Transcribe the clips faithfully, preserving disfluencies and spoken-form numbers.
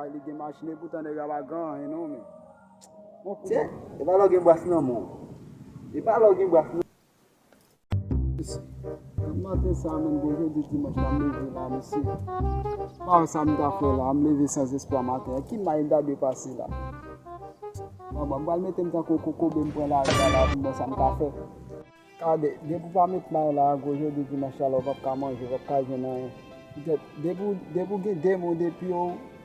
Li gen machin, epoutan nèg la pa gen anyen non, men. Bon, se, e pa lè w gen bras nan men w. E pa lè w gen bras nan. Mesye, nan maten sa a menm, gwo jodi dimanch la, m leve la, mesye. Pa wè sa m ta fè la, m leve san espwa maten an. Ki may m ta dwe pase la? Bon, bon, m pral mete m tankou kokobe, m pran lari a la pou m wè sa m ka fè. Gade, depi w pa met may la, gwo jodi dimanch la, la, w p ap ka manje, w p ap ka jwenn anyen. Poutèt, depi w, depi w gen de mwa depi w,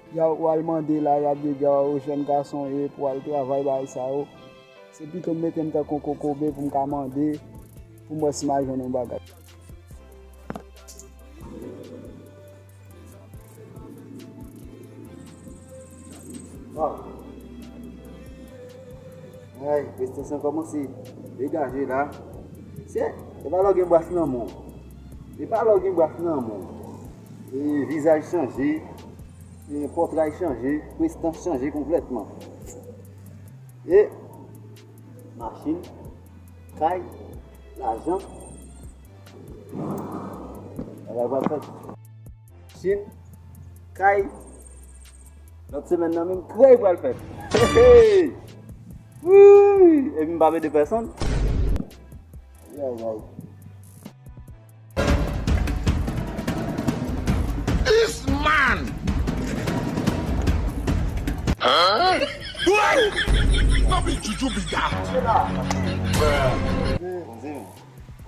y a, w al mande la, y ap di w, o jèn gason ye, pou w al travay, bagay sa yo. Se pito m mete m tankou kokobe pou m ka mande, pou m wè si m a jwenn yon bagay. Waw. Ay, prestans lan kòmanse degaje la. Se, e pa lè w gen bras nan men w. E pa lè w gen bras nan men w. E vizaj chanje, e pòtray chanje, prestans chanje konplètman. E machin, kay, lajan. Bagay pral fèt. Machin, kay. Lòt semèn nan menm, kay pral fèt. Hey, hey. Wouy! Epi m pa pede pèsonn. Ay, ay, ay. This man! Huh? What? No be juju be that. Bon, di m.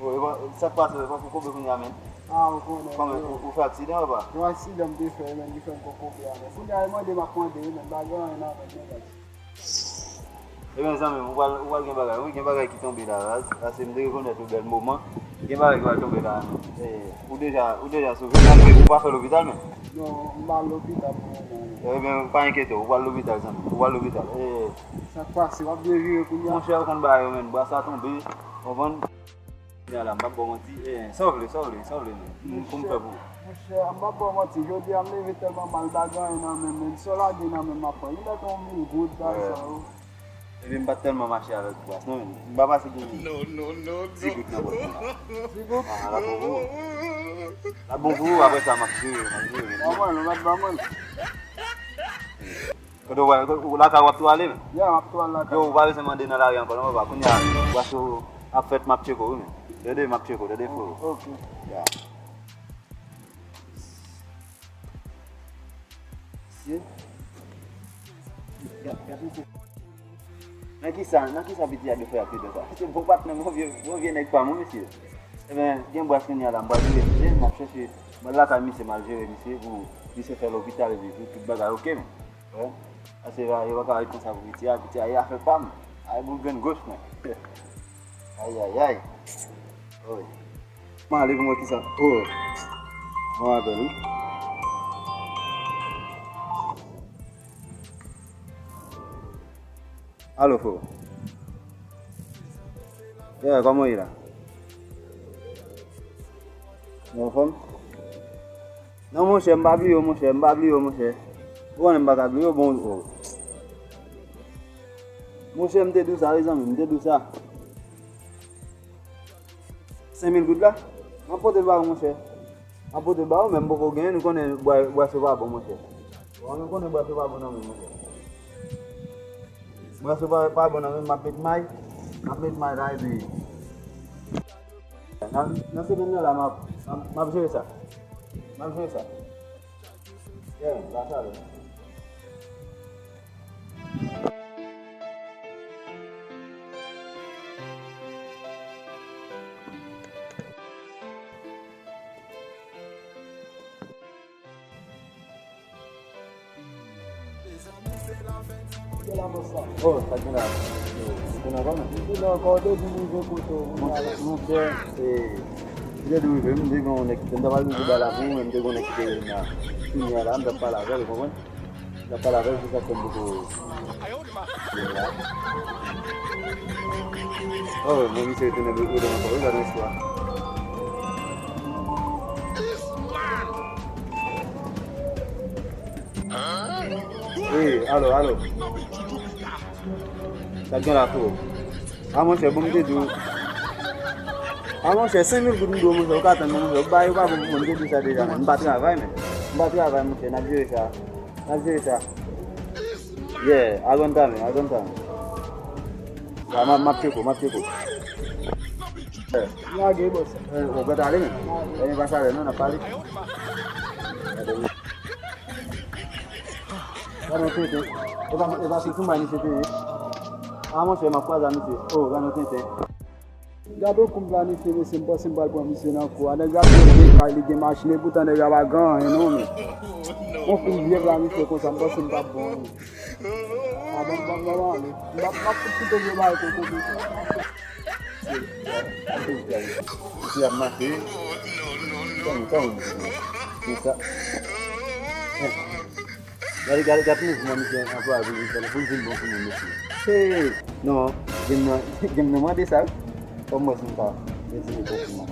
Oh, e bon, sa k pase, e bon, pou koube kounye a, men. Ah, ou konnen. Kòman, ou, ou fè aksidan ou pa? Yon aksidan m te fè, men, ki fè m kokobe a, men. Kounye a, e mande m ap mande, men, m pa gen anyen nan men m, men. Ebyen, zanmi m, ou pral, ou pral gen bagay, wi, gen bagay ki tonbe la, la, paske m te rekonèt ou bèl moman. Gen bagay ki pral tonbe la, men. Eh, ou deja, ou deja sove, malgre ou pa fè lopital, men. Non, m pa al lopital pou moman. Ebyen, pa enkyete w, ou pral lopital, zanmi m, ou pral lopital. Eh. Sa k pase, w ap byen vire kounye a? Monchè, ou konn bagay yo, men, bras la tonbe, w konprann? Kounye a la, m p ap ba w manti. Eh, sa w vle, sa w vle, sa w vle, non? M, pou m fè pou ou. Monchè, m p ap ba w manti. Jodi a, m leve tèlman mal, m pa gen anyen nan men m, men sa w lage nan men m, m ap pran. Li mèt yon mil goud, bagay sa yo. Epi m pa t tèlman mache avèk bras, non, men m pa pase gen ti goud nan pòch mwen la. Ti goud? Ah, la bon pou ou. La bon pou ou, apre sa, m ap jere, m ap jere. Ban mwen l, ou mèt ban mwen l. Kote w pral, kote, lakay w ap tou ale, men? Ya, m ap tou al lakay. Yo, ou pa bezwen mande nan lari ankò, non, papa. Kounye a, bras ou ap fèt, m ap tcheke w, wi, men. Tande, m ap tcheke w, tande, frero. Ok. Ya. Mesye. Ya, ya, mesye. Nan kisa, nan kisa piti a dwe fè aksidan sa? Se bon patnè m, bon vye, bon vye nèg pa m, wi, mesye. Ebyen, gen bras kounye a la, m pral jere misye, m ap chèche, m al lakay misye, m al jere misye, pou misye fè lopital, epi pou tout bagay oke, men. Wè. Ase yo pa ka ret konsa pou piti a, piti a, e afè pa m. Ay, boul grenn goch mwen. Ayayay. Oy. Mwen ale pou mwen kisa. Oh. Mwen apèl, wi. Alo, frero. Yeah, kòman w ye la? Ou anfòm? Non, monchè, m pa bliye w, monchè, m pa bliye w, monchè. Ou konnen m pa ka bliye w, bon, o. Monchè, m te di w sa, wi, zanmi, m te di w sa. Senk mil goud la? M ap pote l ba ou, monchè. M ap pote l ba ou, men m poko genyen, nou konnen bwa, bwa se pa bon, monchè. Bon, nou konnen bwa se pa bon nan men, monchè. Bwa se pa, pa bon nan men, m ap met may, m ap met may la, epi nan, nan semèn nan la, m ap, m ap, m ap jere sa. M ap jere sa. Yeah, la sa, la. Oh, sa gen la. Ou konn ankò, men? Ou konn ankò, depi m rive kote w, monchè, monchè, eh, m te dwe rive, m te gen yon nèg ki te, m ta pral rive ba la pou ou, men m te gen yon nèg ki te rele m la. Kounye a la, m t ap pale avè l, ou konprann? M t ap pale avè l, se sa k fè m poko vin la. Oh, men misye retounen rele m ankò, wi, gade yon istwa. Wi, alo, alo. Sa k gen la, frero? A, monchè, bon, m te di w. A, monchè, senk mil goud m dwe w, monchè, ou ka tann mwen, monchè. Ou bay, ou pa bon pou mwen, m te di w sa deja, men. M pa travay, men. M pa travay, monchè, n ap jere sa. Al jere sa. Yeah, agontamen, agontamen. Ya, m ap, m ap tcheke w, m ap tcheke w. Yeah. Lage, bòs. Eh, ou pral ale, men. Eh, pa sa, non, n ap pale. Gade, wi. Gade yon tenten. E pa, e pa sou, sou may misye te ye. Ah, monchè, m ap kwaze a misye. Oh, gade yon tenten. Gade yon kou m planifye, mesye, m panse m pral pran misye nan kou a. Nèg la gen kay, li gen machin, epoutan nèg la pa gen anyen non, men. Yon kou m byen planifye konsa, m panse m p ap bon anyen. Ah, bon, bon, bon, bon, ale. M ap, m ap fout kite vye bagay pou kote. Misye ap mache. Kòman, kòman, misye? Konsa. Gade, gade, gade mouvman misye anplwaye pou li fè, pou l vin bon pou moun, mesye. Hey! Non, game nan, game nan mande sa, wi. Kòman si m ta retire konpliman?